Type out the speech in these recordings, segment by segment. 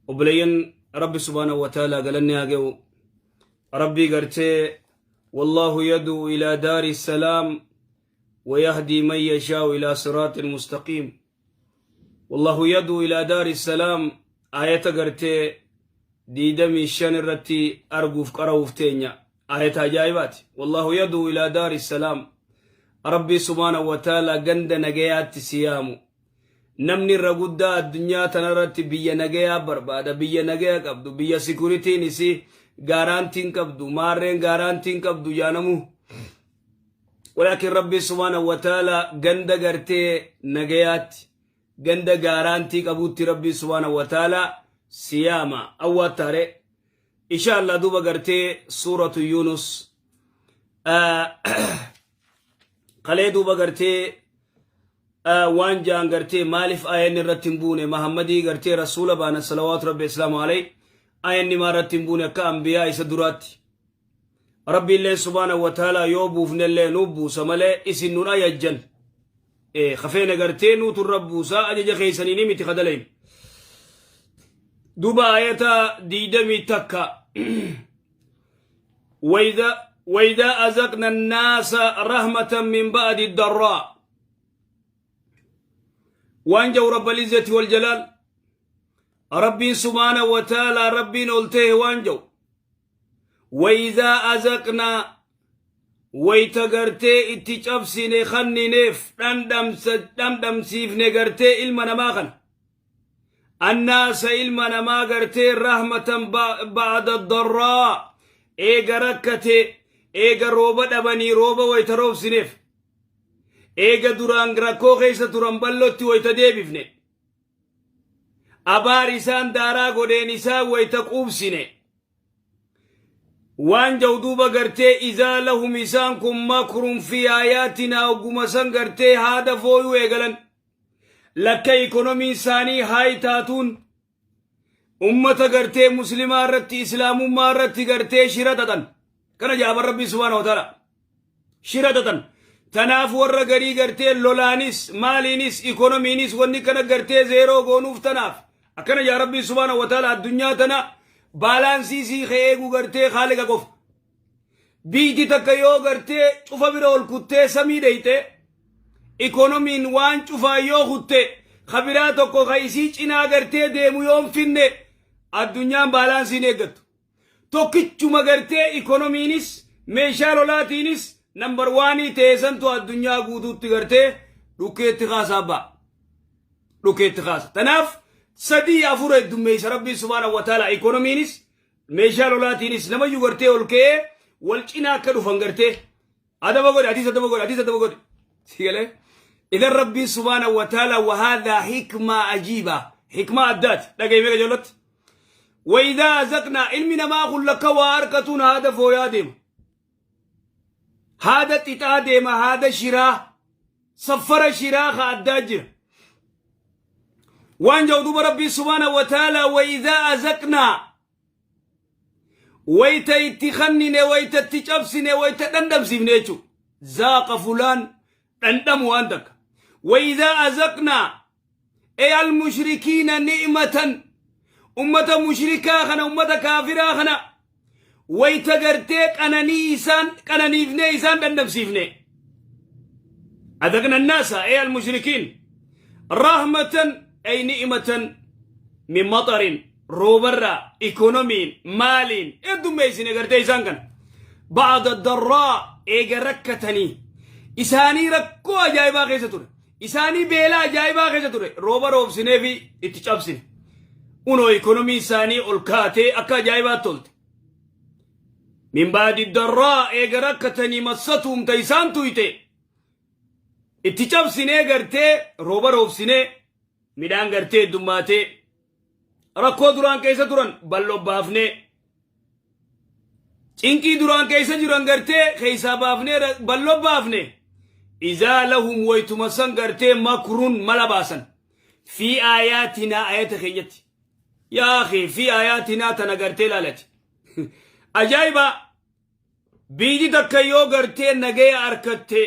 Obboleeyyan Rabbi subhaanahu wa ta'aalaa galanni haa ga'u. Rabbii gartee wallaahu yad'u ilaa daari salaam wa yahdii man yashaa'u ilaa siraatin mustaqiim. Wallaahu yad'u ilaa daari salaam ayata gartee 25 irratti arguuf qara'uuf teenya. Ayata ajaa'ibaati. Wallaahu yad'u ilaa daari salaam. Rabbii subhaanahu wa ta'aalaa ganda nagayaatti si yaamu. Namni irra guddaa addunyaa tanarratti biyya nagayaa barbaada, biyya nagaya qabdu, biyya sikuritiin isii gaaraantiin qabdu, maarreen gaaraantiin qabdu jaanamu. Walaakin Rabbii subhaanahu wa ta'ala ganda gartee nagayaatti, ganda gaaraantii qabutti Rabbii subhaanahu wa ta'ala siyaama. Awwaattaare. Insha Allah duuba gartee suuratu Yunus. Kalee duuba gartee waan jaan gartee maaliif ayanni irratti hin buune Mahammadii gartee rasuula baana salawaatu rabbi islaamu alay ayanni maa irratti hin buune akka ambiyaa isa duraatti. Rabbiilleen subhaanahu wa ta'ala yoo buufnellee nu buusa malee isin nun ayajjan. Kafeene gartee nuutu irra buusa ajaja keessanii ni miti kadalayn. Duuba ayata 21. وإذا أذقنا الناس رحمة من بعد الضراء وأنجو رب العزة والجلال ربي سبحانه وتعالى ربي نلته وانجو وإذا أذقنا wayta gartee itti cabsine kannineef dhandhamsiifne gartee ilma namaa kana annaasa ilma namaa gartee rahmatan ba'da darraa eega rakkate eega rooba dhabanii rooba wayta roobsineef eega duraan rakkoo keessa turan ballotti wayta deebifne abaar isaan daaraa godheen isaan wayta quubsine waan jau duuba gartee izaa lahum isaan kun makrun fi aayaatinaa ogguma san gartee haada fooyuu eegalan lakka ikonomiin isaanii haay taatuun ummata gartee muslimaa irratti islaamummaa irratti gartee shira xaxan kana jaaban rabbii subhaana wa ta'ala shira xaxan tanaaf warra garii gartee lolaanis maaliinis ikonomiinis wanni kana gartee zeeroo goonuuf tanaaf akkana jaa rabbii subhaana wa ta'ala addunyaa tana baalaansii sii kee eeguu gartee haaliqa qofa biiti takka yoo gartee cufa bira ol kuttee samii dheyxe ikonomiin waan cufaa yoo kutte ka biraa tokko ka isii cinaa gartee deemu yoo hin finne addunyaan baalaansiin eeggattu. Tokkichuma gartee ikonomiinis meeshaa lolaatiinis nambar waanii ta'e santu addunyaa guutuutti gartee dhukkeetti kaasaa ba'a. Dhukkeetti kaasa. Tanaaf sadii afur heddummeessa Rabbiin subhaanahu wa ta'ala ikonomiinis meeshaa lolaatiinis namayyuu gartee ol ka'ee wal cinaa akka dhufan gartee adaba godhe atis adaba godhe atis adaba godhe si galee idan rabbiin subhaanahu wa ta'ala wahaadhaa hikmaa ajiibaa hikmaa addaati dhagaye meeqa ijoollatti wayidaa azaqnaa ilmi namaa kun lakka waa harkatuun haada fooyaa deema haada xixaa deema haada shiraa saffara shiraa ka addaa jira waan jedhu duuba rabbiin subhaanahu wa ta'ala wayidaa azaqnaa wayta itti kannine wayta itti cabsine wayta dhandhamsiifne jechuudha zaaqa fulaan dhandhamu waan takka wayidaa azaqnaa ey almushrikiina ni'matan ummata mushrikaa kana ummata kaafiraa kana wayta gartee qananii isaan qananiifnee isaan dhandhamsiifne adaqna annaasa ey almushrikiin rahmatan ey ni'matan min maxarin roobarraa ikonomiin maaliin heddummeessine gartee isaan kana ba'da darraa eega rakkatanii isaanii rakkoo ajaa'ibaa keessa ture Isaanii beela ajaa'ibaa keessa ture. Rooba roobsinee fi itti cabsine. Unoo ikonomii isaanii ol kaatee akka ajaa'ibaatti tolte. Min baadi darraa eega rakkatanii massatuumta isaan tuyte. Itti cabsinee gartee rooba roobsinee midhaan gartee heddummaatee rakkoo duraan keessa turan bal'oo baafnee cinqii duraan keessa jiran gartee keessaa baafnee bal'oo baafne izaa lahum waytuma san gartee makrun mala baasan fi aayaatinaa ayata keenyatti yaa akhi fi aayaatinaa tana gartee laalati ajaa'iba biyyi takka yoo gartee nagaya arkatte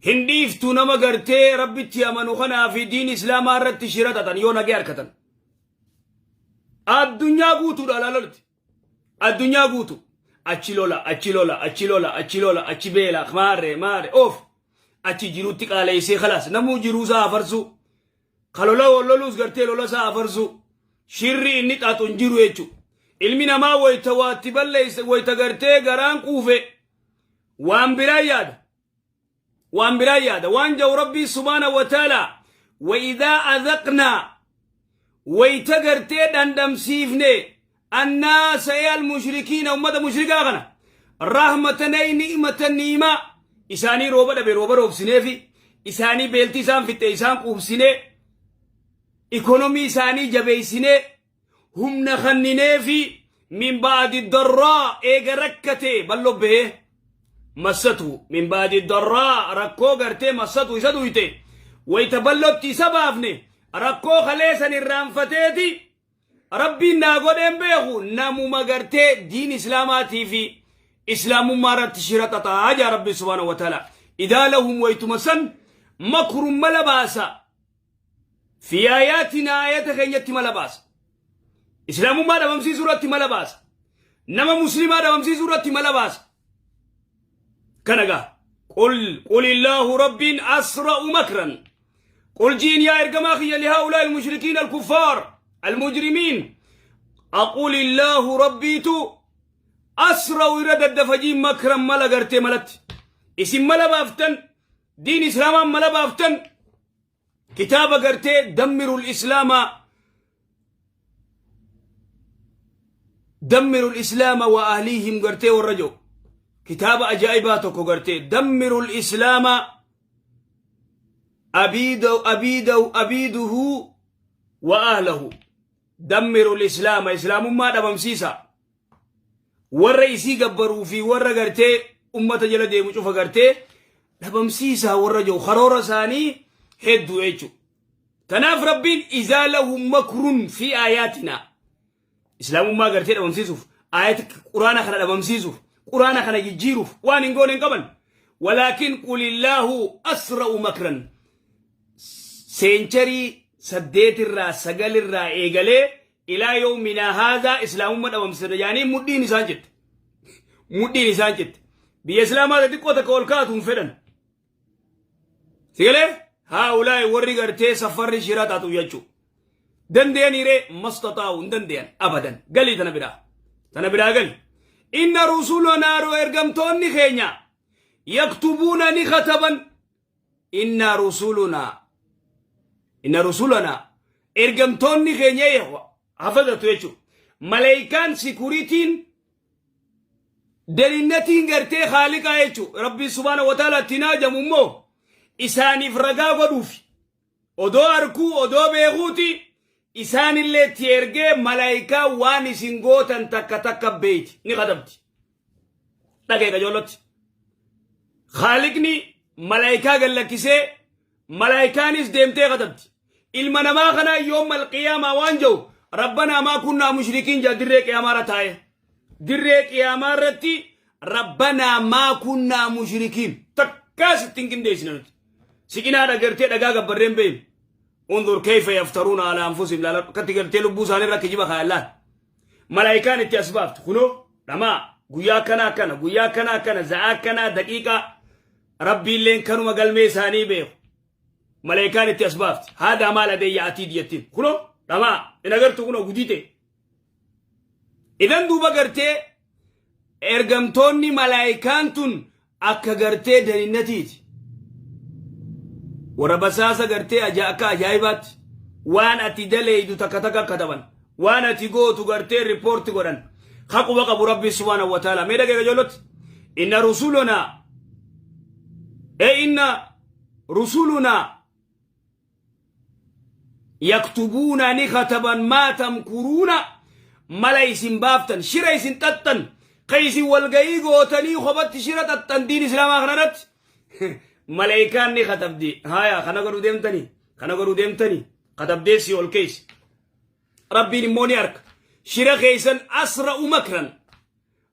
hin dhiiftu nama gartee rabbitti amanu kanaa fi diin islaamaa irratti shira xaxan yoo nagaya argatan. Addunyaa guutuudha laalolti. Addunyaa guutu. Achi lola, achi lola, achi lola, achi lola, achi beela, maarree, maarree, oof. Achi jiruutti qaaleessee khalaas namuu jiruu isaa afarsuu. Ka lola wal loluus gartee lola isaa afarsuu. Shirri inni xaxu hin jiru jechuudha. Ilmi namaa wayita waatti balleesse wayita gartee garaan quufe waan biraa yaada. Waan biraa yaada. Waan ja'u Rabbii subhaana wa ta'ala wa idaa adhaqnaa wayita gartee dhandhamsiifne annaasa ee almushrikiina ummata mushrikaa kana rahmatan ay ni'matan ni'imaa isaanii rooba dhabe rooba roobsineefi isaanii beelti isaan fixxe isaan quubsinee ikonomii isaanii jabeessinee humna kannineefi min ba'di darraa eega rakkate ballo bahee massatu min ba'di darraa rakkoo gartee massatu isa duyte wayta ballotti isa baafne rakkoo kaleessan irraanfateeti Rabbiin naa godheen beeku namuma gartee diin islaamaatii fi islaamummaa irratti shira xaxaa jaa Rabbi subhaanahu wa ta'ala. Idaa lahum waytuma san makrun mala baasa. Fi aayaatinaa aayata keenyatti mala baasa. Islaamummaa dhabamsiisuu irratti mala baasa. Nama muslimaa dhabamsiisuu irratti mala baasa. Kana gaa qul qulillaahu rabbiin asra'u makran. Qul jiin yaa ergamaa kiyya lihaa'ulaa almushrikiin alkuffaar almujrimiin aqulillaahu rabbiitu asra'u irra daddafa jiin makran mala gartee malatti. Isin mala baaftan diin islaamaan mala baaftan kitaaba gartee dammirul islaamaa dammirul islaama wa ahliihim gartee warra jiru kitaaba ajaa'ibaa tokko gartee dammirul islaama abiiduhu wa ahlahu dammirul islaama islaamummaa dhabamsiisa warra isii gabbaruu fi warra gartee ummata jala deemu cufa gartee dhabamsiisaa warra jiru karoora isaanii hedduu jechuudha. Kanaaf Rabbiin izaa lahum makrun fi aayaatinaa islaamummaa gartee dhabamsiisuuf aayata quraana kana dhabamsiisuuf quraana kana jijjiiruuf waan hin goone hin qaban. Walaakin qulillaahu asra'u makran seencharii saddeetirraa sagalirraa eegalee ilaa yoominaa haadhaa islaamummaa dhabamsiisna jaanii mudhiin isaan jette. Mudhiin isaan jette. Biyya islaamaa xixiqqoo takka ol kaatu hin fedhan. Sigalee haa'ulaa'i warri gartee safarri shira xaxu jechuudha. Danda'aniiree mastaxaa'u hin danda'an abadan. Galii tana biraa. Tana biraa gali. Inna rusulanaa ergamtoonni keenya yaktubuuna ni kataban inna rusulunaa inna rusulanaa ergamtoonni keenya hafazatu jechuudha. Maleeykaan sikuritiin Dalinnatiin gartee haaliqaa jechuudha. Rabbiin subhaana wa ta'ala ittiin haajamu immoo isaaniif ragaa godhuufi. Odoo arkuu odoo beekuuti isaanillee itti ergee malaayikaa waan isin gootan takka takka beeyti ni katabdi. Dhagee qajoollotti. Haaliqni malaayikaa gallakkisee Malaayikaanis deemtee katabdi. Ilma namaa kanaa yoommal qiyaamaa waan jedhu rabbanaa maa kunnaa mushrikiin jedha dirree qiyaamaa irra taa'ee. Dirree qiyaamaa irratti rabbanaa maa kunnaa mushrikiin takkaa sitti hin qindeessine nuti. Siqinaa dhagartee dhagaa gabbarreen beeynu. Unzur kayfa yaftaruuna ala anfusihim laala akkatti gartee lubbuu isaanii irra kijiba kaayan laal. Malaayikaan itti as baaftu kunoo dhamaa guyyaa akkana akkana guyyaa akkana akkana za'aa akkanaa daqiiqaa Rabbiilleen kanuma galmee isaanii beeku. Maleekaan itti as baafti. Haadaa maal adeeyya atiid jettiin. Kunoo dhamaa hin agartu kunoo gudii ta'e. Idan duuba gartee ergamtoonni malaayikaan tun akka gartee daninnatiiti. Warra basaasa gartee akka ajaa'ibaatti waan ati daleeydu takka takka kataban. Waan ati gootu gartee riippoorti godhan. Haquba qabu Rabbi subhaanahu wa ta'ala. Mee dhageega ijoollotti. Inna rusulunaa e inna rusulunaa yaktubuuna ni kataban maa tamkuruuna mala isin baaftan shira isin xaxxan ka isin walgayii gootanii kophatti shira xaxxan diin islaamaa kanarratti maleeykaan ni katabdi haya kana godhuu deemtanii kana godhuu deemtanii katabdee si ol keeysi Rabbiin immoo ni arka. Shira keessan asra'u makran.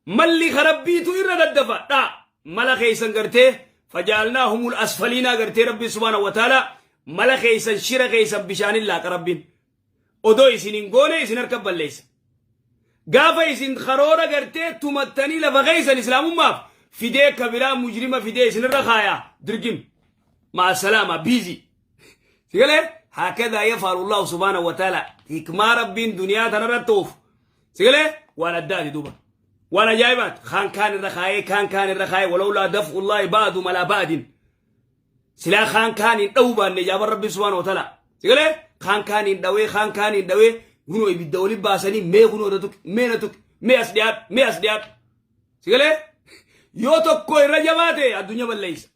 Malli ka Rabbiitu irra daddafa dha. Mala keessan gartee fajaalnaahumul asfaliinaa gartee Rabbiin subhaanahu wa ta'ala mala keessan shira keessan bishaanin laaqa Rabbiin. Odoo isin hin goone isin harka balleessa. Gaafa isin karoora gartee tumattanii lafa keessan islaamummaaf fidee kabiraa mujrima fidee isinirra kaaya dirgim. Ma'a salaama biizii. Sigalee hakadaa yafaalu Allahu subhaanahu wa ta'ala hikmaa rabbiin duniyaa tanarratti oofu. Sigalee waan addaati duuba. Waan ajaa'ibaati. Kaan kaan irra kaayee kaan kaan irra kaayee walawlaa daf'ullaahi ba'du malaa ba'din. Silaa kaan kaan hin dha'uu baanne jaaban rabbi subhaanahu wa ta'ala. Sigalee kaan kaan hin dhawee kaan kaan hin dhawee kunoo ibidda oli baasanii mee kunoo na tuqi mee na tuqi mee as dhiyaadhu mee as dhiyaadhu. Sigalee yoo tokko irra jabaate addunyaa balleessa.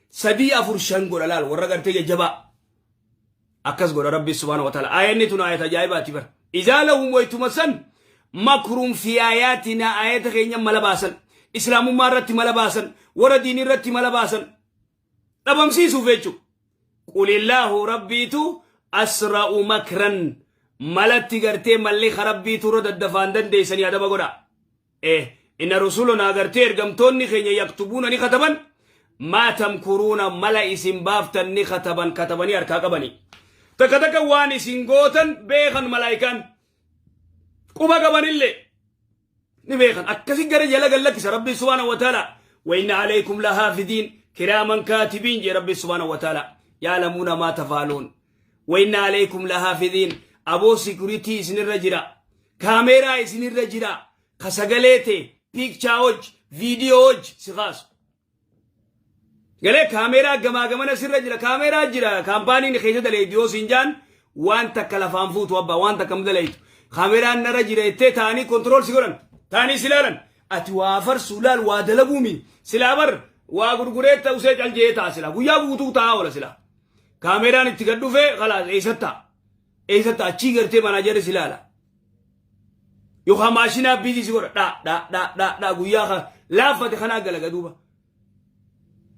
Sadii afur shan godha laal warra gartee jajjabaa. Akkas godha rabbi subhaanahu wa ta'ala. Aayanni tun aayata ajaa'ibaati bara. Izaa lahum waytuma san makruun fi aayaatinaa aayata keenya mala baasan. Islaamummaa irratti mala baasan. Warra diinii irratti mala baasan. Dhabamsiisuuf jechuudha. Qulillaahu rabbiitu asra'u makran malatti gartee malli rabbiitu irra daddafaan dandeessanii adaba godha. Eh, inna rusulunaa gartee ergamtoonni keenya yaktubuuna ni kataban maa tamkuruuna mala isin baaftan ni kataban katabanii harkaa qabanii. Takka takka waan isin gootan beekan malaayikaan quba qabanillee ni beekan akkasi gara jala gallakkisa rabbi subhaanahu wa ta'ala wa inna alaykum lahaafidiin kiraaman kaatibiin jee rabbi subhaanahu wa ta'ala yaalamuuna maa tafaaluun wa inna alaykum lahaafidiin aboo sikuritii isinirra jira kaameeraa isinirra jira ka sagalee ta'e piikchaa hojji viidiyoo hojji si kaasu Galee kaameeraa gamaa gamana sirra jira kaameeraa jira kaampaaniin keessa dalaydu yoo siin jaan waan takka lafaan fuutu abbaa waan takka dalaydu kaameeraan narra jira jettee taa'anii kontirool si godhan taa'anii si ilaalan ati waa farsuu laal waa dalaguumi silaa bar waa gurguree ta'usee caljee ta'a silaa guyyaa guutuu taa'aa oola silaa kaameeraan itti gad dhufee kalaas eessatti ta'a eessatti achii gartee manaajarri si ilaala yookaan maashinaa biizii si godha dhaa dhaa dhaa dhaa dhaa guyyaa kana laaffate kanaa galaga duuba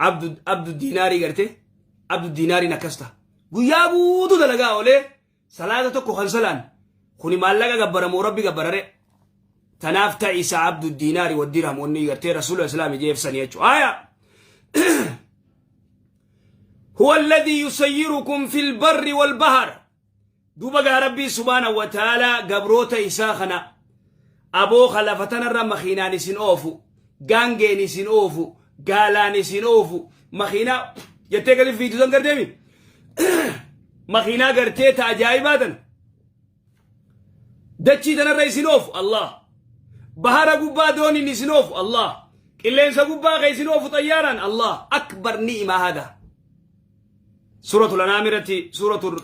abdu abdu diinaarii gartee abdu diinaariin akkas ta'a guyyaa guutuu dalagaa oolee salaata tokko kan salaan kuni maallaqa gabbaramoo rabbi gabbarare tanaaf ta'isa abdu diinaari wa dirham wanni gartee rasuula islaami jeefsanii jechuudha aya huwa alladhii yusayyirukum fil barri wal bahar Duuba gaa Rabbiin subhaanahu wa ta'aalaa gabroota isaa kana aboo ka lafa tanarra makiinaan isin oofu, gaangeen isin oofu, gaalaan isin oofu, makiinaa jettee gadi fiidu san garteemi? Makiinaa gartee ta ajaa'ibaa tan dachii tanarra isin oofu Allah. Bahara gubbaa dooniin isin oofu Allah. Qilleensa gubbaa ka isin oofu xayyaaraan Allah. Akbar ni'imaa hada. Suuratul Anaam irratti suuratul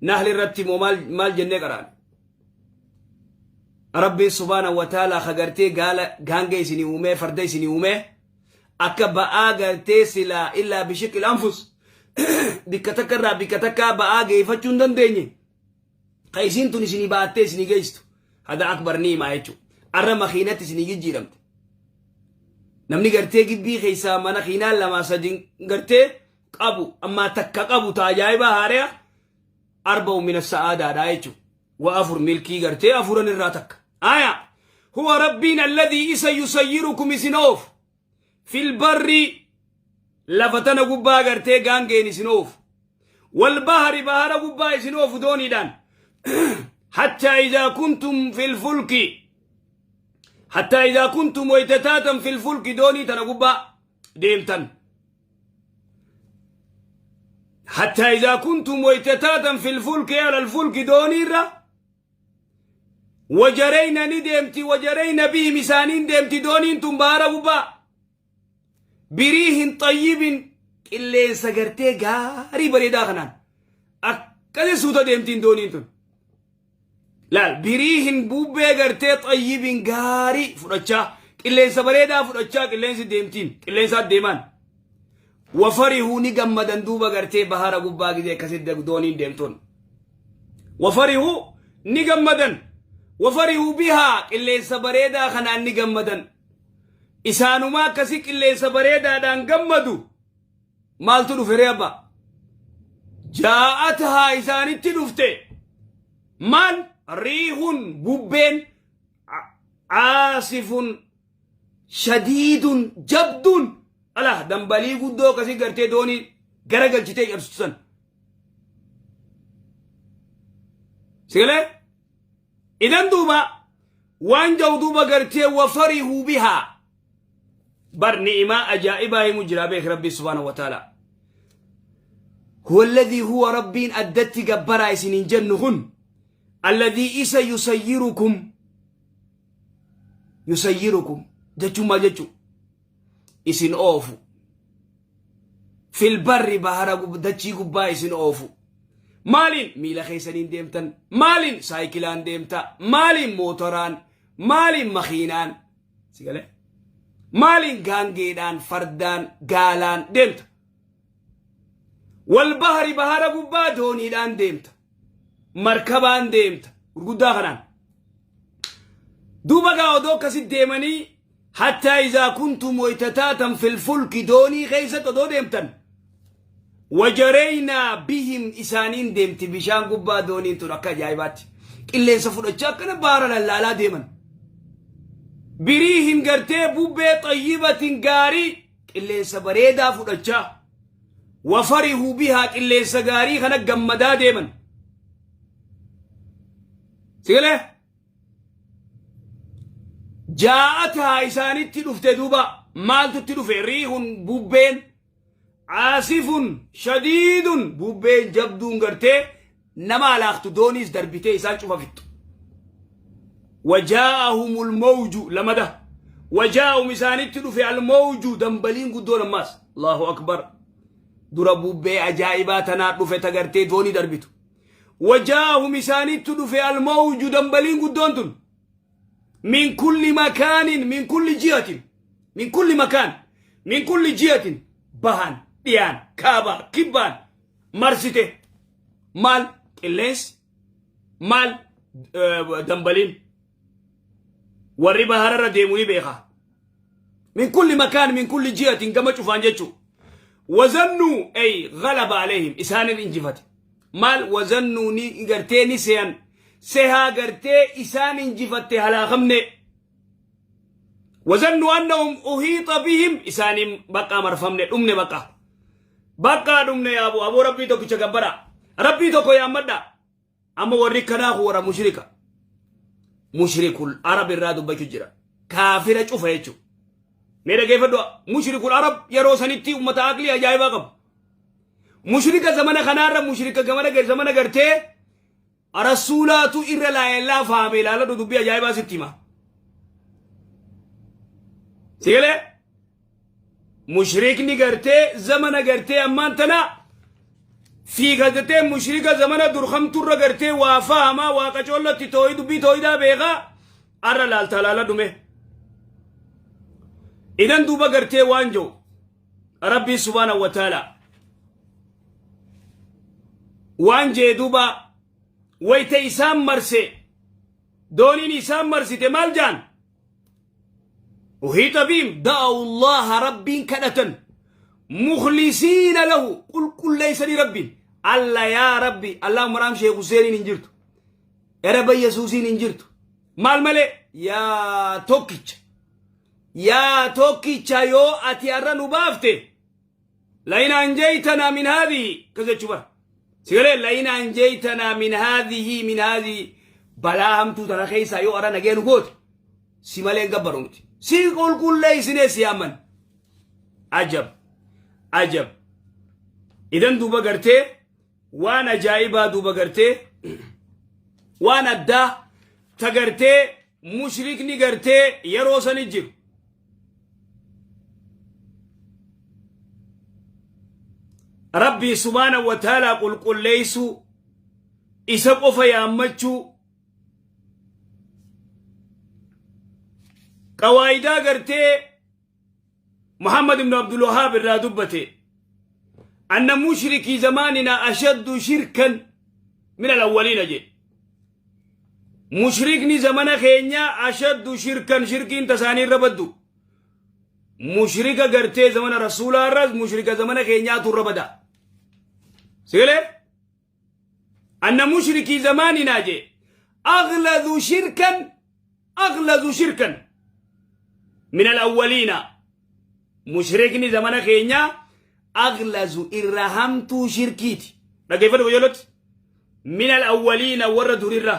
Nahl irratti immoo maal maal jennee qaraane? Rabbiin subhaanahu wa ta'ala ka gartee gaala gaanga isinii uumee farda isinii uumee akka ba'aa gartee silaa illaa bishiqil anfus bikka takka irraa bikka takkaa ba'aa geeffachuu hin dandeenye ka isiin tun isinii ba'attee isinii geessitu hada akbar ni'imaa jechuudha. Arra makiinatti isinii jijjiiramte. Namni gartee gibbii keessaa mana kiinaa lamaa sadi gartee qabu ammaa takka qabu ta ajaa'ibaa haareya arba'u mina sa'aadaadha jechuudha. Wa afur milkii gartee afuran irraa takka. Aya huwa rabbiin alladhii isa yusayyirukum isin oofu fil barri lafa tana gubbaa gartee gaangeen isin oofu wal bahari bahara gubbaa isin oofu dooniidhaan hatta idaa kuntum fil fulki hatta idaa kuntum wayta taatan fil fulki doonii tana gubbaa deemtan hatta idaa kuntum wayta taatan fil fulki alal fulki dooniirra wajareyna ni deemti wajareyna bihim isaaniin deemti dooniin tun bahara gubbaa biriihin xayyibin qilleensa gartee gaarii bareedaa kanaan akkasi suuta deemtiin dooniin tun laal biriihin bubbee gartee xayyibin gaarii fudhachaa qilleensa bareedaa fudhachaa qilleensi deemtiin qilleensaa deemaan wafarihuu ni gammadan duuba gartee bahara gubbaa gizee akkasitti dooniin deemtuun wafarihuu ni gammadan wafarihuu bihaa qilleensa bareedaa kanaan ni gammadan Isaanumaa akkasi qilleensa bareedaadhaan gammadu maaltu dhufe ree abbaa? Jaa'athaa isaanitti dhufte maal riihun bubbeen caasifun shadiidun jabduun ala dambalii guddoo akkasii gartee doonii gara galchitee cabsitu san. Sigalee? Idan duuba waan jau duuba gartee wafarihuu bihaa bar ni'imaa ajaa'ibaa himu jira beek Rabbi subhaanahu wa ta'ala. Huwa alladhii huwa Rabbiin addatti gabbaraa isiniin jennu kun alladhii isa yusayyirukum yusayyirukum jechuun maal jechuu isin oofu fil barri bahara dachii gubbaa isin oofu maaliin miila keessaniin deemtan maaliin saayikilaan deemta maaliin mootoraan maaliin makiinaan si galee maaliin gaangeedhaan fardaan gaalaan deemta wal bahari bahara gubbaa dooniidhaan deemta markabaan deemta gurguddaa kanaan duuba gaa odoo akkasit deemanii hattaa izaa kuntum wayta taatan fil fulki doonii keessatti odoo deemtan wajareynaa bihim isaaniin deemti bishaan gubbaa dooniin tun akka ajaa'ibaatti qilleensa fudhachaa akkana baara lallaalaa deeman biriihin gartee bubbee xayyibatin gaarii qilleensa bareedaa fudhachaa wafarihuu bihaa qilleensa gaarii kana gammadaa deeman sigalee jaa'ataa isaanitti dhufte duuba maaltutti dhufe riihun bubbeen caasifun shadiidun bubbeen jabduun gartee nama alaaktu dooniis darbitee isaan cufa fixxu wajaa'ahumul mawju lamada wajaa'ahum isaanitti dhufe almawju dambaliin guddoon ammaas allahu akbar dura bubbee ajaa'ibaa tanaa dhufe ta gartee doonii darbitu wajaa'ahum isaanitti dhufe almawju dambaliin guddoon tun min kulli makaanin min kulli jihatin min kulli makaan min kulli jihatin bahan dhiyaan kaabaa kibbaan marsite maal qilleensi maal dambaliin warri bahararra deemu ni beeka min kulli makaan min kulli jihatin gama cufaan jechuu wazannuu ay ghalaba alayhim isaanin injifate maal wazannuu ni gartee ni seyan sehaa gartee isaan injifatte halaakamne wazannuu annahum uhiixa bihim isaaniin baqqaa marfamne dhumne baqqaa baqqaa dhumne yaaboo aboo rabbii tokkicha gabbara rabbii tokko yaammadha Amma warri kanaa kun warra mushrika. Mushrikul Arab irraa dubbachuu jira. Kaafira cufa jechuudha. Mee dhageeffadhu mushrikul Arab yeroo sanitti ummata aqlii ajaa'ibaa qabu. Mushrika zamana kanaarra mushrika gamana zamana gartee rasuulaatu irra laayellaa faame ilaaladhu dubbii ajaa'ibaa sitti hima. Sigalee Mushrikni gartee zamana gartee ammaan tana fiigatatee mushrika zamana durkamturra gartee waa fahamaa waaqa coollatti tooyi dubbii tooyidaa beekaa arra laaltaa laala dhume. Idan duuba gartee waan jiru Rabbii subhaanahu wa ta'ala waan jee duuba wayta isaan marse dooniin isaan marsite maal jaan Uhiixa bihim da'awu Allaha Rabbiin kadhatan mukhlisiina lahu qulqulleessanii Rabbiin Alla yaa Rabbi Allahumma raam Sheekh Huseeniin hin jirtu Eraba Yesuusiin hin jirtu maal malee yaa tokkicha yaa tokkicha yoo ati har'a nu baafte Lain anjaytanaa min haadhihi akkas jechuu bara. Sigalee lain anjaytanaa min haadhihi min haadhihi balaa hamtuu tana keessaa yoo ara nagee nu goote si malee hin gabbaru nuti. Si qulqulleessinee si yaamman. Ajab ajab. Idan duuba gartee waan ajaa'ibaa duuba gartee waan addaa ta gartee mushrikni gartee yeroo sani jiru Rabbii subhaana wa ta'aalaa qulqulleessuu isa qofa yaammachuu qawaayidaa gartee Muhammad ibn Abdul Wahhaab irraa dubbate anna mushrikii zamaanina ashaddu shirkan min al-awwaliina jedhe Mushrikni zamana keenyaa ashaddu shirkan shirkiin tasaanii irra baddu. Mushrika gartee zamana rasuulaa irras mushrika zamana keenyaatu irra bada. Sigalee? Anna mushrikii zamaaninaa jee aghladu shirkan aghladu shirkan min al-awwaliina. Mushrikni zamana keenyaa aghlazu irra hamtuu shirkiiti. Dhaggeeffadhu qajeellotti. Min al-awwaliina warra durirra.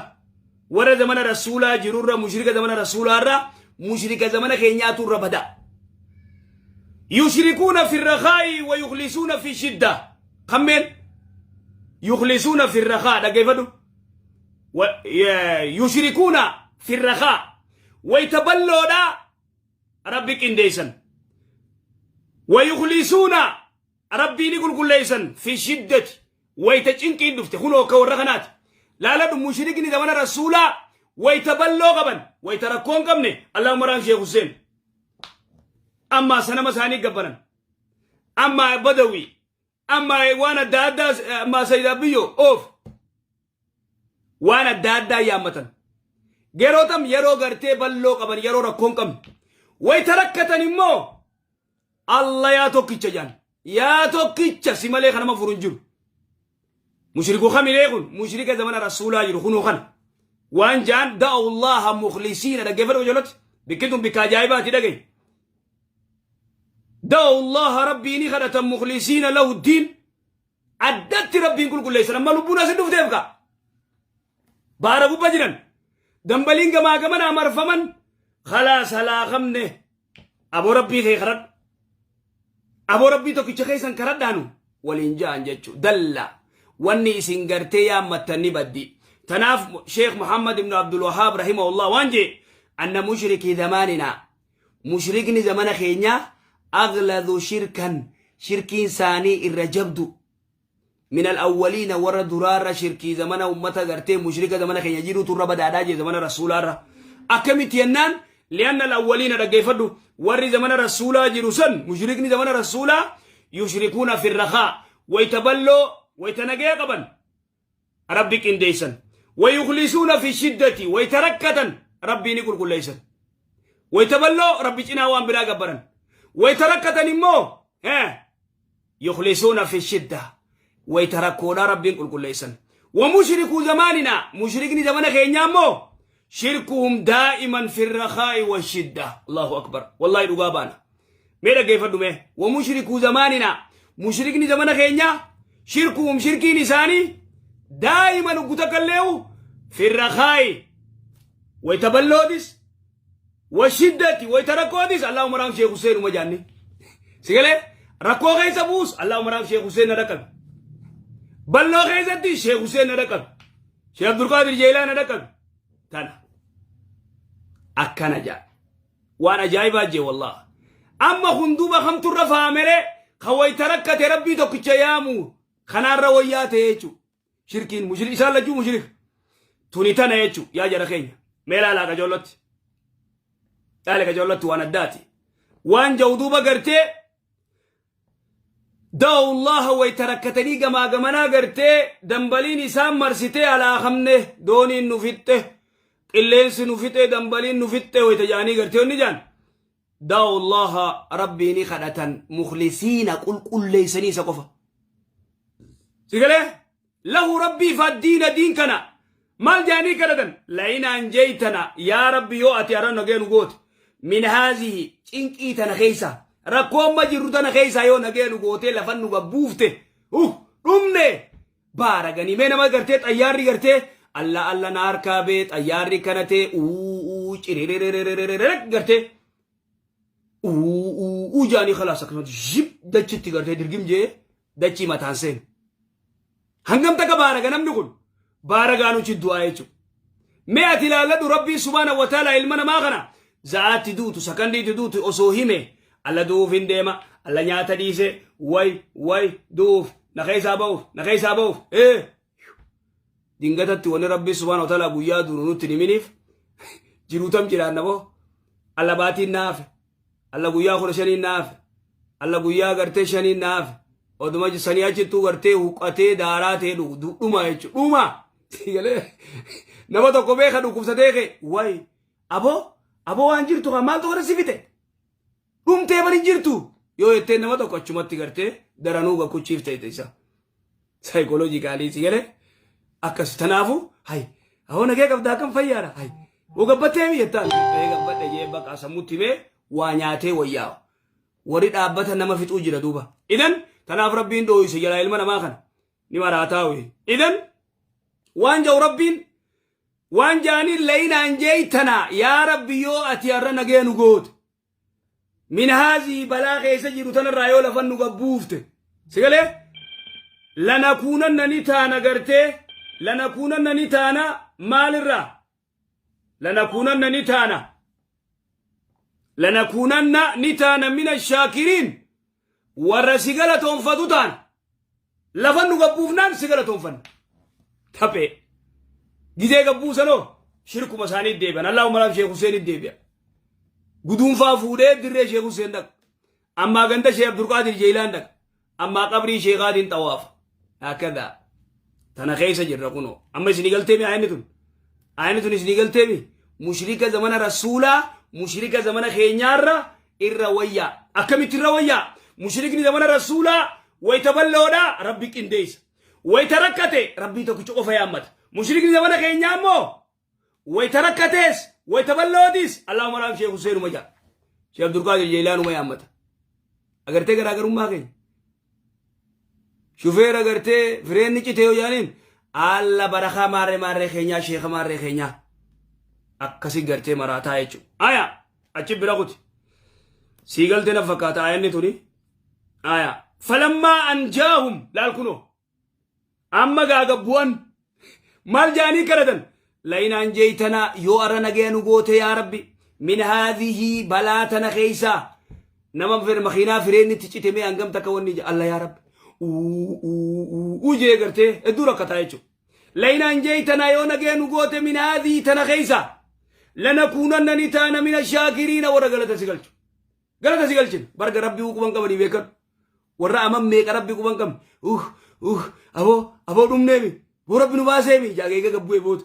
Warra zamana rasuulaa jirurra, mushrika zamana rasuulaarra, mushrika zamana keenyaatu irra bada. Yushrikuuna fi rakaa'i wa yukhlisuuna fi shidda. Kammeen yukhlisuuna fi rakaa, dhaggeeffadhu. Yushrikuuna fi rakaa, wayta balloodhaa Rabbi qindeessan. Wa yukhlisuuna, Rabbii ni qulqulleessan, fi shiddati, wayta cinqiin dhufte. Kunoo akka warra kanaati. Laaladhu, mushrikni zamana rasuulaa wayta balloo qaban, wayta rakkoo hin qabne, Allahumma raam Sheekh Hussein. Ammaa sanama isaanii gabbaran. Ammaa Badawi. Ammaa waan adda addaa, ammaa Sayyid Abiyyo oof. Waan adda addaa yaammatan. Yeroo tam yeroo gartee balloo qaban, yeroo rakkoo hin qabne. Wayta rakkatan immoo Allah yaa tokkicha jaan. Yaa tokkicha, si malee kanama furu hin jiru. Mushriku kamilee kun? Mushrika zamana rasuulaa jiru kunuu kana. Waan jaan da'u Allaha mukhlisiina, dhaggeeffadhu ijoolloti. Bikki tun bikka ajaa'ibaati, dhagayi. Da'u Allaha, Rabbii ni kadhatan, mukhlisiina lahu diin. Addatti Rabbiin qulqulleessan, amma lubbuun asin dhufteef ka. Baara gubba jiran. Dambaliin gamaa gamanaa marfaman. Khalaas, halaakamne. Aboo, Rabbii kee kadhadhu. Aboo, Rabbii tokkicha keessan kadhadhaanu waliin ja'an jechuu. Dalla. Wanni isin gartee yaammattan ni baddi. Tanaaf Sheekh Muhammad ibn Abdul Wahhaab rahimahullah waan jee: anna mushrikii zamaaninaa, mushrikni zamana keenyaa, agladhu shirkan, shirkiin isaanii irra jabdu, min al-awwaliina, warra duraarra. Shirkii zamana ummata gartee mushrika zamana keenya jirutu irra badaadhaa jee zamana rasuulaarra. Akkamitti jennaan, li'anna al-awwaliina, dhaggeeffadhu, warri zamana rasuulaa jiru san, mushrikni zamana rasuulaa, yushrikuuna fi rakaa, wayta balloo, wayta nagaya qaban Rabbi qindeessan, wayuklisuuna fi shiddati, wayta rakkatan Rabbii ni qulqulleessan. Wayta balloo Rabbi cinaa waan biraa gabbaran, wayta rakkatan immoo yukhlisuuna fi shidda, wayta rakkoodhaa Rabbiin qulqulleessan. Wa mushrikuu zamaanina, mushrikni zamana keenyaa immoo, shirkuhum daa'iman fi rakaa'i wa shidda. Allahu akbar, wallahi dhugaa baana. Mee dhaggeeffadhu mee. Wa mushrikuu zamaanina, mushrikni zamana keenyaa, shirkuhum, shirkiin isaanii, daa'iman, ugguta kalleewu, fi rakaa'i, wayta balloodis, wa shiddati, wayta rakkootis, Allahumma raam Sheekh Hussein uma jaanni. Sigalee rakkoo keessa buus, Allahumma raam Sheekh Hussein na dhaqqabe. Balloo keessatti Sheekh Hussein na dhaqqabe. Sheekh Abdulqaadir Jeelaan na dhaqqabe. Tana. Akkana jaa. Waan ajaa'ibaa jee wallah. Amma kun duuba kamturra faamere? Ka wayta rakkate Rabbii tokkicha yaamu kanaarra wayyaa ta'e jechuudha. Shirkiin mushrik isaan lachuu mushrik. Tuni tana jechuudha yaa jara keenya. Mee ilaalaa qajoollotti. Ilaali qajoollotti, waan addaati. Waan jau duuba gartee da'u Allaha wayta rakkatanii gamaa gamanaa gartee dambaliin isaan marsitee, alaakamne, dooniin nu fixxe, qilleensi nu fixe, dambaliin nu fixxe wayta jaanii gartee inni jaan da'u Allaha, Rabbii ni kadhatan, mukhlisiina, qulqulleessanii isa qofa. Sigalee lahu, Rabbii fa diina, diin kana maal jaanii kadhatan? La'in anjaytana, yaa Rabbi, yoo ati aran nagee nu goote, min haazihi, cinqii tana keessa, rakkoo amma jirru tana keessa yoo nagee nu gootee lafan nu gabbuufte, dhumne baara ganii. Mee nama gartee xayyaarri gartee alla alla na harkaa bee, xayyaarri kana tee uu ciriririririririr gartee uu uu jaanii, khalaas, akkasumatti zhip dachitti gartee dirgim jee dachii mataan seenu. Hangam takka baaraga namni kun baaragaa nuti du'aa jechuudha. Mee ati ilaalladhu, Rabbiin subhaana wa ta'ala ilma namaa kana za'aatti duutu, sakandiitti duutu osoo hime, alla du'uuf hin deema, alla nyaata dhiise, way way du'uuf na keessaa ba'uuf na keessaa ba'uuf ee dingatatti. Wanni Rabbii subhaana wa ta'ala guyyaa duru nutti himiniif jiruutam jiraanna boo. Alla baatiin naafe, alla guyyaa 15n naafe, alla guyyaa gartee 5n naafe, oduma sanii achittuu gartee huqqatee daaraa ta'e dhuma jechuudha. Dhuma nama tokko beeka dhukkubsatee kee, way aboo aboo, waan jirtu kan maaltu kana si fite, dhumtee bari jirtu yoo jettee, nama tokko achumatti gartee daranuu gakkuchiif ta'e isa psychologically, si galee akkas. Tanaafu hay awoo nagee qabdaa, akkam fayyaadha, hay woo gabbattee mi jettaan, ee gabbadhe jee, baqa sammutti himee waa nyaatee wayyaa warri dhaabbata nama fixuu jira duuba. Idan tanaaf Rabbiin dhooyse jalaa ilma namaa kana ni maraataa. Idan waan jau Rabbiin Waan jaaniin layinaan jeeytana yaa Rabbi yoo ati har'a nagaya nu goote. Min haazii balaa keessa jiru tanarraa yoo lafan nu gabbuufte. Sigalee? Lanakuunanna ni taana gartee lanakuunanna ni taana maalirraa? Lanakuunanna ni taana. Lanakuunanna ni taana mina shaakiriin warra si galatoonfatu taana. Lafan nu gabbuufnaan si galatoonfanna. Taphee. Gizee gabbuusanoo shirkuma isaanii deebi'an. Allahumma laaf Sheekh Hussein deebi'a. Guduunfaa fuudhee dirree Sheekh Hussein dhaqa. Ammaa ganda Sheekh Abdulqaadir Jeeyilaan dhaqa. Ammaa qabrii Sheekhaatiin xawaafa. Hakkadaa. Tana keessa jirra kunoo. Amma isinii galteemi ayanni tun. Ayanni tun isinii galteemi. Mushrika zamana rasuulaa mushrika zamana keenyaarra irra wayyaa. Akkamitti irra wayyaa? Mushrikni zamana rasuulaa wayta bal'oodha Rabbi qindeessa. Wayta rakkate Rabbii tokkicha qofa yaammata. Mushrikni zamana keenyaa immoo wayta rakkatees wayta bal'ootis Allahumma raam Sheekh Huseenuma jedha. Sheekh Abdulqaadir Jeelaanuma yaammata. Agartee garaagarummaa keenya. Shufeera agartee fireenni cite yoo jedhaniin alla barakaa maarree maarree keenyaa sheeka maarree keenyaa. Akkasi gartee maraataa jechuudha. Aya achi bira kuti. Sii galtee na fakkaata ayanni tuni. Aya falammaa anjaahum laal kunoo. Amma gaa gabbu'an maal jaanii kadhatan lainaan jeeytanaa yoo arra nagaya nu goote yaa rabbi min haadhihii balaa tana keeysaa nama makiinaa fireenni itti cite mee hangam takka wanni jedha alla yaa rabbi uu jee gartee hedduu rakkataa jechuudha. Lainaan jeeytanaa yoo nagaya nu goote min haadhihii tana keeysaa lanakuunanna ni taana mina shaakiriina warra galata si galchu. Galata si galchina. Barga rabbii quban qabanii beekadhu. Warra aman meeqa rabbi quban qabne. Aboo aboo dhumneemi. Boo rabbi nu baaseemi. Jaageega gabbu'e booda.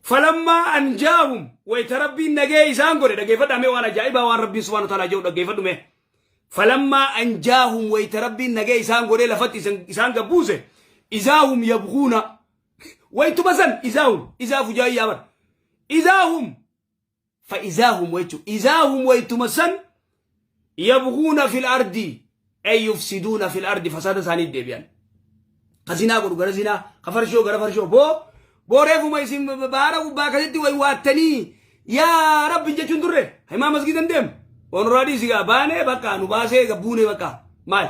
Falammaa anjaahum wayita rabbiin nagee isaan godhe dhaggeeffadhaa mee waan ajaa'ibaa waan rabbiin subhaanahu wa ta'aalaa jedhu dhaggeeffadhu mee. Falammaa anjaahum wayita rabbiin nagee isaan godhee lafatti isaan gabbuuse izaahum yabghuuna wayituma san izaahum izaa fujaayyaa bar izaahum fa'izaahum jechuun izaahum waytuma san yabghuuna fil ardi ay yufsiduuna fil ardi fasaada isaanii deebi'an ka zinaa godhu gara zinaa ka farshoo gara farshoo boo boo reefuma isin baara gubbaa akkasitti way waattanii yaa rabbi jechuun turre himaa masgiidan deemu onuraa dhiisi gaa baanee bakka nu baasee gabbuunee bakka maali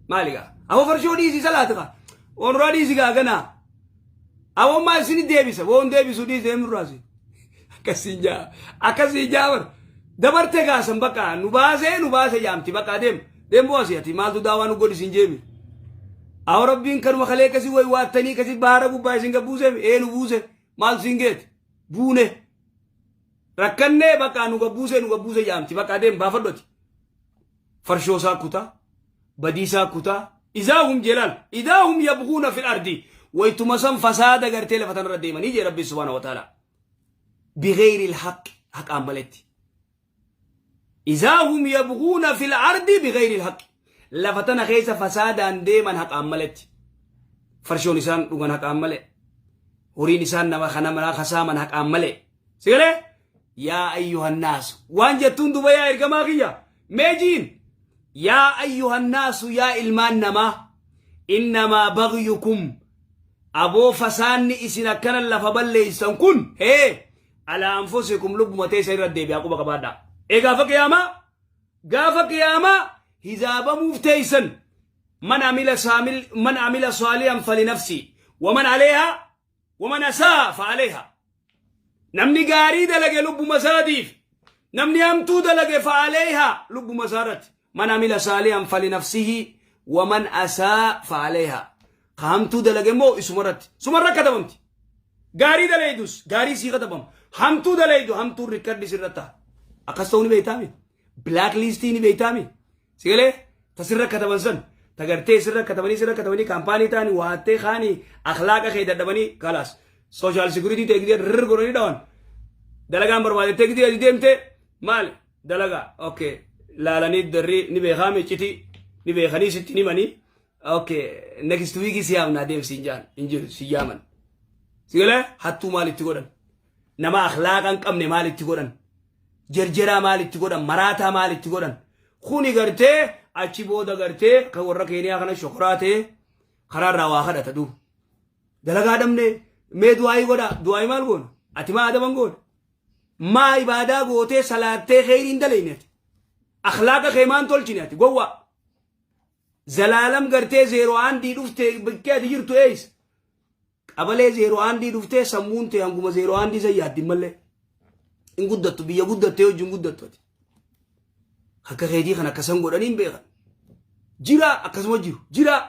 maali gaa aboo farshoo dhiisi salaati gaa onuraa dhiisi gaa ganaa aboo maal isin deebisa boon deebisu dhiisi deemurraasi Akkasiin jaa. Akkasiin jaa bar. Dabarte gaasan bakka nu baasee nu baase jaamti bakka deem. Deem bu'asi ati maaltu daawaa nu godhi siin jeemi. Awo rabbiin kanuma kalee kasii wayi waattanii kasii baara gubbaa isin gabbuuseef ee nu buuse maaltu siin geete buune. Rakkannee bakka nu gabbuusee nu gabbuuse jaamti bakka deem baafadhu ati. Farshoo isaa kutaa badii isaa kutaa idaa hum jelaal idaa hum yabguuna fil ardi waytuma san fasaada gartee lafa tanarra deemanii jee rabbi subhaanahu wa ta'ala. Bigayri alhaqi haqaan maletti. Idaa hum yabguuna fil ardi bigayri alhaqi lafa tana keessa fasaadaan deeman haqaan maletti. Farshoon isaan dhugan haqaan malee. Horiin isaan nama kana manaa kasaaman haqaan malee. Sigalee? Yaa ayyuhannaasu waan jettuun duba yaa ergamaa kiyya meejiin yaa ayyuhannaasu yaa ilmaan namaa innamaa bagyukum aboo fasaanni isin akkana lafa balleessan kun hee alaa anfusikum lubbuma teessa irra deebi'aa quba qabaadhaa. Ee gaafa qiyaamaa gaafa qiyaamaa hizaabamuuf teessan man amila saamil man amila saalihan falinafsi waman aleehaa waman asaa fa aleehaa. Namni gaarii dalage lubbuma isaatiif namni hamtuu dalage fa aleehaa lubbuma isaa irratti. Man amila saalihan falinafsihi waman asaa fa aleehaa. Ka hamtuu dalage immoo isuma irratti. Suma irra katabamti. Gaarii dalaydus gaarii sii katabama. Hamtuu dalaydu hamtuun rikkaddi sirra ta'a. Akkas ta'uu ni beektaami. Black listii ni beektaami. Sigalee ta sirra kataban san ta gartee sirra katabanii sirra katabanii kaampaanii ta'anii waattee kaanii akhlaaqa kee dadhabanii kalaas social security ta'e gidee rirr godhanii dhawan dalagaan barbaadettee gidee ati deemte maali dalagaa okay laalanii darrii ni beekaami citii ni beekanii sitti ni manii okay next week si yaamnaa deem siin jaan hin jiru si yaaman sigalee hattuu maal itti godhan nama akhlaaqa hin qabne maal itti godhan jerjeraa maal itti godhan maraataa maal itti godhan kuni gartee achi booda gartee kan warra keeniyaa kana shokoraa ta'e karaa irraa waa kadhata duuba dalagaa dhabne mee du'aayii godha du'aayii maal goona Ati maa adaban goone? Maa ibaadaa gootee salaattee kheyrii hin dalayne ati? Akhlaaqa kee maan tolchine ati gowwaa? Zalaalam gartee zeeroo aandii dhuftee bakkee ati jirtu eeysa? Qabalee zeeroo aandii dhuftee sammuun tee hanguma zeeroo aandii san yaaddi mallee. Hin guddattu biyya guddattee wajjin hin guddattu ati. Akka keetii kan akkasan godhanii hin beekan. Jiraa akkasuma jiru jiraa.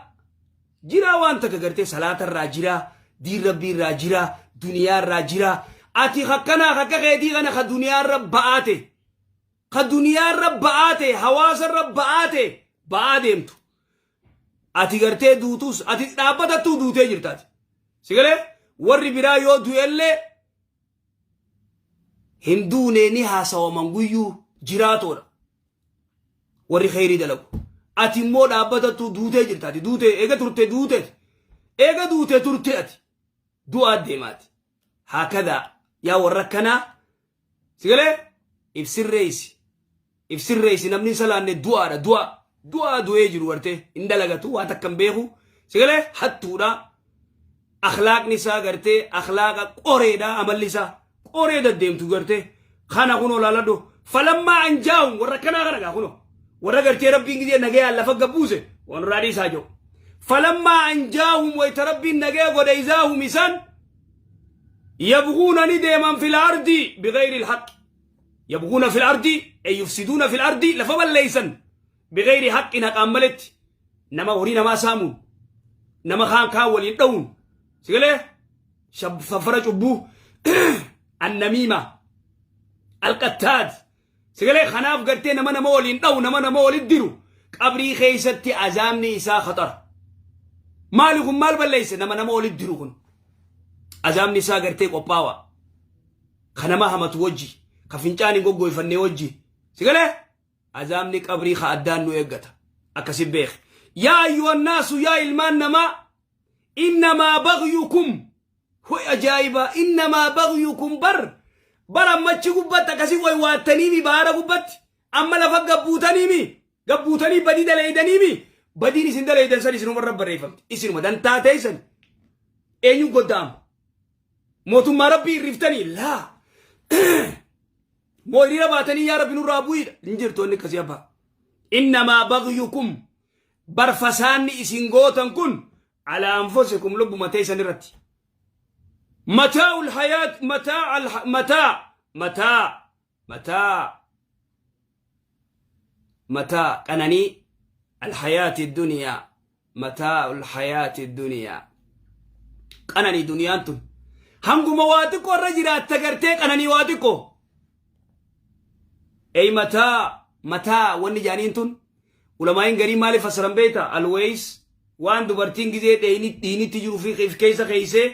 Jiraa waan takka gartee salaata irraa jiraa, diin rabbii irraa jiraa, duniyaa irraa jiraa. Ati akkanaa akka keetii kana ka duniyaa irra ba'aa ta'e, ka duniyaa irra ba'aa ta'e, hawaasa irra ba'aa ta'e, ba'aa deemtu. Ati gartee duutus, ati dhaabbatattuu duutee jirta ati. Si galee warri biraa yoo du'ellee hin duunee ni haasawaman guyyuu jiraatoodha. Warri kheyrii dalagu. Ati immoo dhaabbatattuu duutee jirta ati duutee eega turte duute eega duute turte ati du'aa deemaati. Haakadaa yaa warra akkanaa si galee ibsirreessi ibsirreessi namni hin salaanne du'aadha du'a du'aa du'ee jiru gartee hin dalagatu waa takka hin beeku si galee hattuudha akhlaaqni isaa gartee akhlaaqa qoreedha amalli isaa qoree daddeemtu gartee kana kunoo laaladhu falammaa anjaahum warra kanaa kana gaa kunoo warra gartee rabbiin gizee nagayaan lafa gabbuuse waan irraa dhiisaa jiru falammaa anjaahum wayta rabbiin nagaya godhe izaahum isaan yabguuna ni deeman fil ardi bigayri alhaqi yabguuna fil ardi ay yufsiduuna fil ardi lafa balleeysan bigayri haqqin haqaan maletti nama horii namaa saamuun nama kaan kaan waliin dha'uun sigalee safara cubbuu annamiima alqattaad sigalee kanaaf gartee nama nama waliin dha'u nama nama walit diru qabrii keessatti azaabni isaa khaxara maali kun maal balleeyse nama nama walit diru kun azaabni isaa gartee qophaawa ka nama hamatu wajji ka fincaan hin goggoyfanne wajji sigalee Azaabni qabrii ka addaan nu eeggata. Akkasi beeki. Yaa ayyuhannaasu yaa ilmaan namaa innamaa baghyukum hoy ajaa'ibaa innamaa baghyukum bar bar ammachi gubbatti akkasi waywaattaniimi baara gubbatti amma lafa gabbuutaniimi gabbuutanii badii daleeydaniimi badiin isin daleeydan san isinuma irra barreeffamti isinuma dantaa teeysan eenyu godda'ama mootummaa rabbii irriftanii laa Moo hiriira baatanii yaa rabbi nurraa bu'iidha. Hin jirtu wanni akkasii abbaa. Innamaa baghyukum bar fasaanni isin gootan kun alaa anfusikum lubbuma teessan irratti. Mataa'ul hayaat mataa al mataa mataa mataa mataa qananii alhayaati duniyaa mataa'ul hayaati duniyaa qananii duniyaan tun hanguma waa xiqqoo irra jiraatta gartee qananii waa xiqqoo ey mataa mataa wanni jaaniin tun ulamaa'iin garii maaliif fassaran beekta alweys waan dubartiin gizee dhiinitti jiru fi keessa keeysee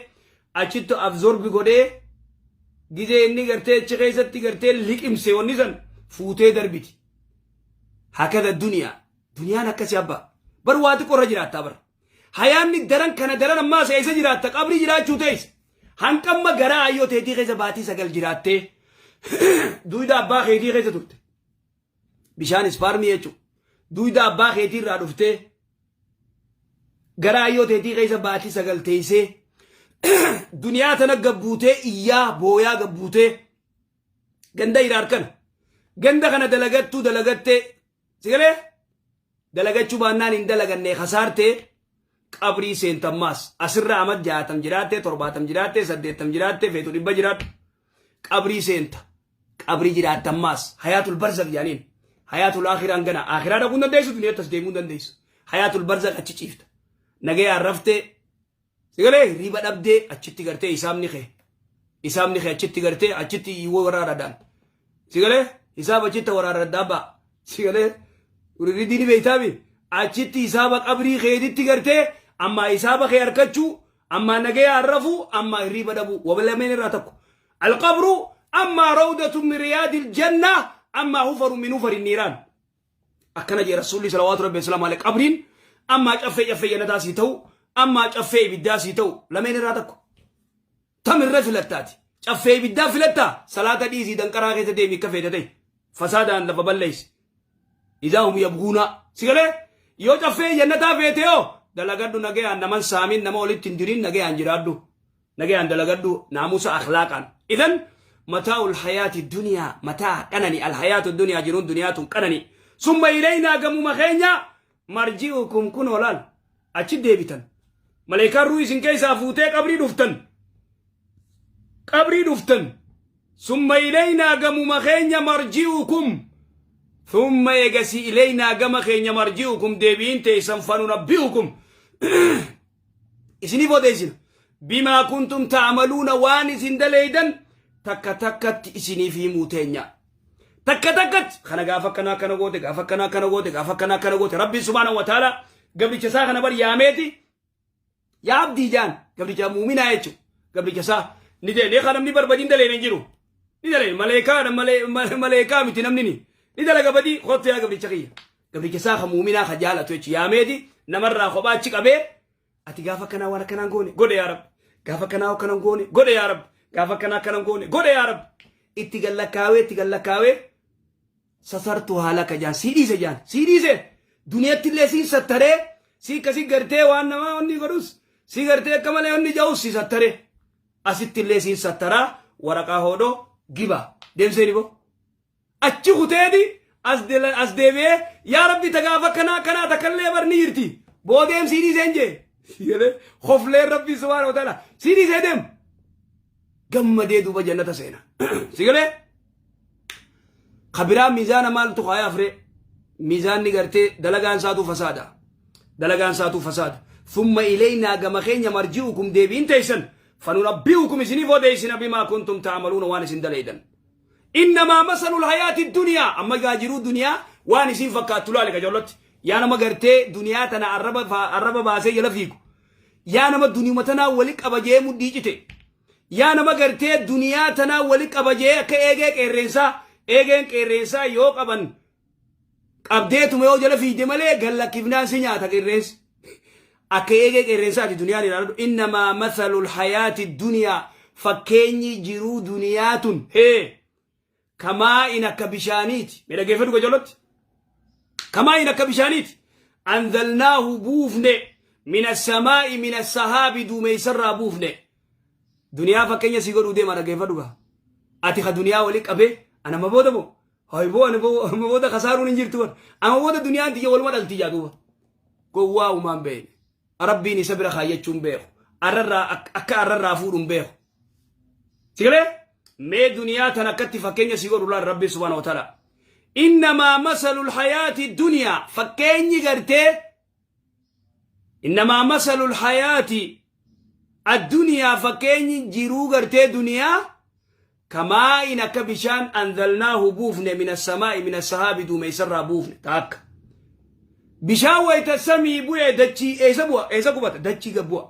achitti absorbi godhee gizee inni gartee achi keessatti gartee liqimse wanni san fuutee darbiti hakada duniyaa Duniyaan akkasi abba. Bar waa xiqqoo irra jiraattaa bar. Hayaanni daran kana daran ammaas eessa jiraatta qabrii jiraachuu teessa. Hanqamma garaa ayyoo teetii keessa baatii sagal jiraattee duyda abbaa keetii keessa turte. Bishaan ispaarmii jechuudha. Duyda abbaa keetii irraa dhuftee garaa ayyoo teetii keessa baatii sagal teessee duniyaa tana gabbuutee iyyaa booyaa gabbuutee ganda iraar kana ganda kana dalagattuu dalagattee Sigalee dalagachuu baannaan hin dalaganne kasaartee qabrii seentammaas asirra amat jaatam jiraattee torbaatam jiraattee saddeettam jiraattee feetu dhibba jiraadhu qabrii seenta qabrii jiraattammaas hayaatul barzak jaaniin hayaatul aakhiraan gana aakhiraa dhaquu hin dandeessu duniyaatti as deemuu hin dandeessu hayaatul barzak achi ciifta nagayaan raftee Sigalee hirriiba dhabdee achitti gartee hisaabni kee hisaabni kee achitti gartee achitti yoo waraaradan sigalee hisaaba achitti waraaradaa ba'a sigalee uriridii ni beeytaami achitti hisaaba qabrii keetitti gartee ammaa hisaaba kee harkachuu ammaa nagaya arrafuu ammaa hirriiba dhabuu wabalameen irraa tokko alqabru ammaa rawdatu min riyaadil janna ammaa hufaru min hufari niiraan Akkana jee Rasuulli salawaatu rabbi wasalaamu alayhi qabriin ammaa caffee caffee jannataa sii ta'u ammaa caffee ibiddaa sii ta'u lameen irraa tokko. Tam irra filattaati. Caffee ibiddaa filattaa salaata dhiisii danqaraa keessa deemi akka feete ta'e fasaadaan lafa balleessi. Idaa hum yabguunaa. Si galee yoo caffee jannataa feete yoo dalagadhu nagayaan naman saamin nama walitti hin dirin nagayaan jiraadhu. Nagayaan dalagadhu naamusa akhlaaqaan. Idan mataa'ul hayaati duniyaa mataa qanani alhayaatu duniyaa jiruun duniyaa tun qanani. Summa ilaynaa gamuma keenya marji'ukum kunoo laal achi deebitan. Maleekaan ruuhii isin keessaa fuutee qabrii dhuftan. Qabrii dhuftan. Summa ilaynaa gamuma keenya marji'ukum. Thumma eegasii ilaynaa gama keenya marji'ukum deebiin teessan fanunabbi'ukum. Isiniif odeessina. Bimaa kuntum ta'amaluuna waan isin daleeydan takka takkatti isiniif himuu teenya. Takka takkatti kana gaafa akkanaa akkana goote gaafa akkanaa akkana goote gaafa akkanaa akkana goote Rabbiin subhaanahu wa ta'ala gabricha isaa kana bar yaameeti yaa abdii jaan gabricha muuminaa jechuudha. Gabricha isaa ni deene kan namni barbadiin daleen hin jiru. Ni daleen maleekaadha maleekaa miti namni ni. Ni dalaga badii kottu yaa gabricha kiyya. Gabricha isaa kan muuminaa kan jaalatu jechuudha. Yaameeti namarraa kophaa achi qabee ati gaafa akkanaa waan akkanaan goone godhe yaa rabbi. Gaafa akkanaa akkanan goone godhe yaa rabbi. Gaafa akkanaa akkanan goone godhe yaa rabbi. Itti gallakkaawee itti gallakkaawee sasartu haala akka jaan sii dhiise jaan sii dhiise duniyatti illee siin sattaree sii akkasii gartee waan namaa onni godhus sii gartee akka malee onni ja'us sii sattaree asitti illee siin sattaraa waraqaa hoodhoo giba deemsee ni boo achi kuteeti as deebi'ee yaa rabbi ta gaafa akkanaa akkanaa takkallee bar ni jirti boodeem sii dhiiseen jee kofleen rabbi subhaanahu wa ta'ala sii dhiisee deem gammadee duuba jannata seena si galee kabiraa miizaana maaltu kaaya afree miizaanni gartee dalagaan isaatuu fasaada dalagaan isaatuu fasaada thumma ilaynaa gama keenya marji'ukum deebiin teessan fanunabbi'ukum isiniif odeessina bimaa kuntum ta'amaluuna waan isin daleeydan innamaa masalul hayaati duniyaa amma gaa jiruu duniyaa waan isin fakkaattu laale qajoollotti yaa nama gartee duniyaa tana arraba baasee jala fiigu yaa nama duniyuma tanaa wali qaba jee mudhii cite Yaa nama gartee duniyaa tanaa wali qaba jee akka eegee qeerreensaa eegeen qeerreensaa yoo qaban qabdeetuma yoo jala fiigde malee gallakkifnaan si nyaata qeerreensi. Akka eegee qeerreensaati duniyaan ilaaladhu. Innamaa mathalul hayaati duniyaa fakkeenyi jiruu duniyaa tun hee kamaa'in akka bishaaniiti. Mee dhaggeeffadhu qajeellotti. Kamaa'in akka bishaaniiti. Anzalnaahu buufne mina samaa'i mina sahaabi duumeessarraa buufne. Duniyaa fakkeenya sii godhuu deema dhaggeeffadhu gaa. Ati ka duniyaa wali qabee ana amma booda moo? Hayi boo ani amma booda kasaaruun hin jirtu bar. Amma booda duniyaan tiyya waluma dhalti jaa duuba. Gowwaa uumaan beekne. Rabbiin isa bira kaayyachuun beeku. Arrarraa akka arrarraa fuudhuun beeku. Sigalee mee duniyaa tan akkatti fakkeenya si godhu laal Rabbi subhaanahu wa ta'ala. Innamaa masalul hayaati duniyaa fakkeenyi gartee innamaa masalul hayaati adduniyaa fakkeenyi jiruu gartee duniyaa kamaa'in akka bishaan anzalnaahu buufne mina samaa'i mina sahaabi duumeessarraa buufne taakka. Bishaan wayita samii bu'ee dachii eessa bu'a eessa qubata dachii gad bu'a.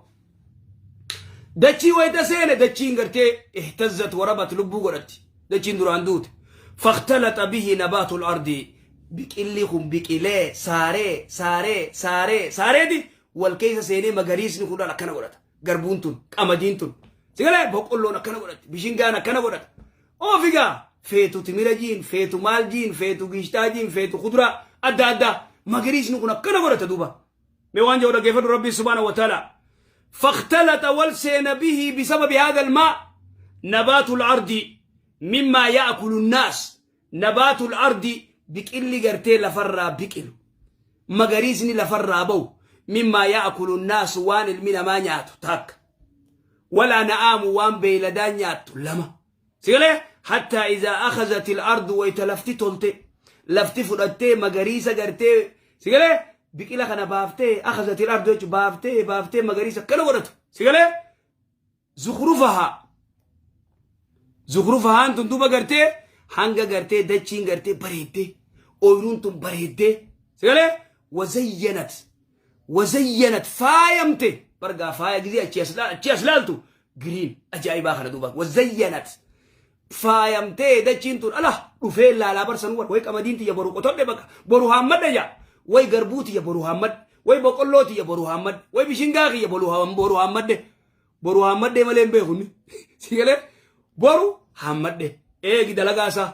Dachii wayita seene dachiin gartee ihtazzat warabat lubbuu godhatti. Dachiin duraan duute. Faktalaxa bihi nabaatul ardi. Biqilli kun biqilee saaree saaree saaree saareeti wal keessa seenee magariisni kun akkana godhata. Garbuun tun qamadiin tun. Sigalee boqqolloon akkana godhatti. Bishingaan akkana godhata. Oofigaa feetu timira jiin feetu maal jiin feetu giishtaa jiin feetu kuduraa adda addaa magariisni kun akkana godhata duuba. Mee waan jedhu dhaggeeffadhu Rabbiin subhaanahu wa ta'ala. Fakhtalata wal seena bihi bisababi haadha almaa nabaatul ardi mimmaa ya'kulu nnaas nabaatul ardi biqilli gartee lafarraa biqilu magariisni lafarraa ba'u mimmaa ya'kulu nnaas waan ilmi namaa nyaatu takka walaa na'aamu waan beeyladaan nyaattu lama Sigalee hattaa izaa akhazati al-ardu wayta lafti tolte lafti fudhattee magariisa gartee sigalee biqila kana baaftee akhazati al-ardu jechuun baaftee baaftee magariisa kana godhatu sigalee zukrufahaa zukrufahaan tun duuba gartee hanga gartee dachiin gartee bareeddee ooyiruun tun bareeddee sigalee wazayyanat wazayyanat faayamte bargaa faaya gizee achi as laaltu green ajaa'ibaa kana duuba wazayyanat faayamtee dachiin tun ala dhufee laalaa barsan war way qamadiin tiyya boru qotodhe baqa boru haammadhe jaa way garbuu tiyya boru haammadhe way boqqolloo tiyya boru haammadhe way bishingaa kiyya boru haammadhe boru haammadhe malee hin beeku inni si galee boru haammadhe eegi dalagaa isaa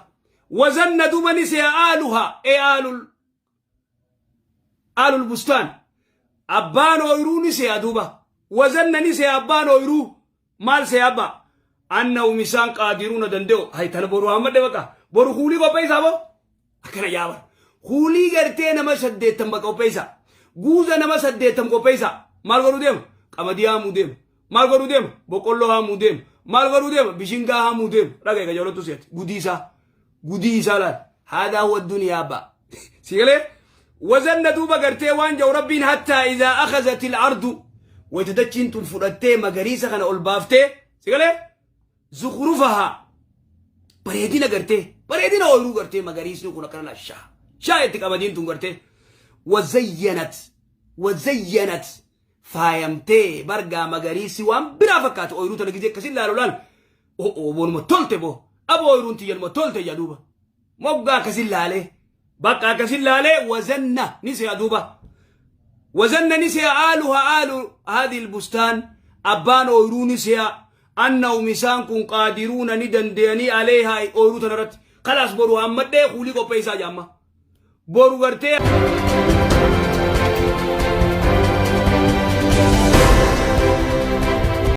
wazanna duuba ni se'a aaluhaa ee aalul Aalul bustaan. Abbaan ooyruu ni se'a duuba. Wazanna ni se'a abbaan ooyruu. Maal se'a abbaa? Annahum isaan qaadiruuna danda'u. Hay tana boru hammadhe baqa. Boru kuulii qopheessaa boo. Akkana yaaba. Kuulii gartee nama saddeettam baqa qopheessaa. Guuza nama saddeettam qopheessaa. Maal godhuu deema? Qamadii haamuu deema. Maal godhuu deema? Boqqolloo haamuu deema. Maal godhuu deema? Bishingaa haamuu deema. Dhagaye qajeelottu si'ati. Gudii isaa. Gudii isaa laal. Haadaa huwa duniyaa abbaa. Si galee? Wazanna duuba gartee waan jau rabbiin hattaa idaa akhazati al-ardu wayta dachiin tun fudhattee magariisa kana ol baaftee si galee? Zukhrufahaa bareedina gartee bareedina ooyiruu gartee magariisni kun akkana shaa shaa itti qamadiin tun gartee wazayyanat wazayyanat faayamtee bargaa magariisi waan biraa fakkaatu ooyiruu tana gizee akkasin laalu laal o'oo boonuma tolte boo aboo ooyiruun tiyyanuma tolte yaa duuba moggaa akkasin laalee bakka akkasin laalee wazanna ni se'a duuba wazanna ni se'a aaluha aalu haadhi bustaan abbaan ooyiruu ni se'a annahum isaan kun qaadiruuna ni danda'anii aleehaa ooyiruu tana irratti kalaas boru hammadhee kuulii qopheessaa jaamma boru gartee.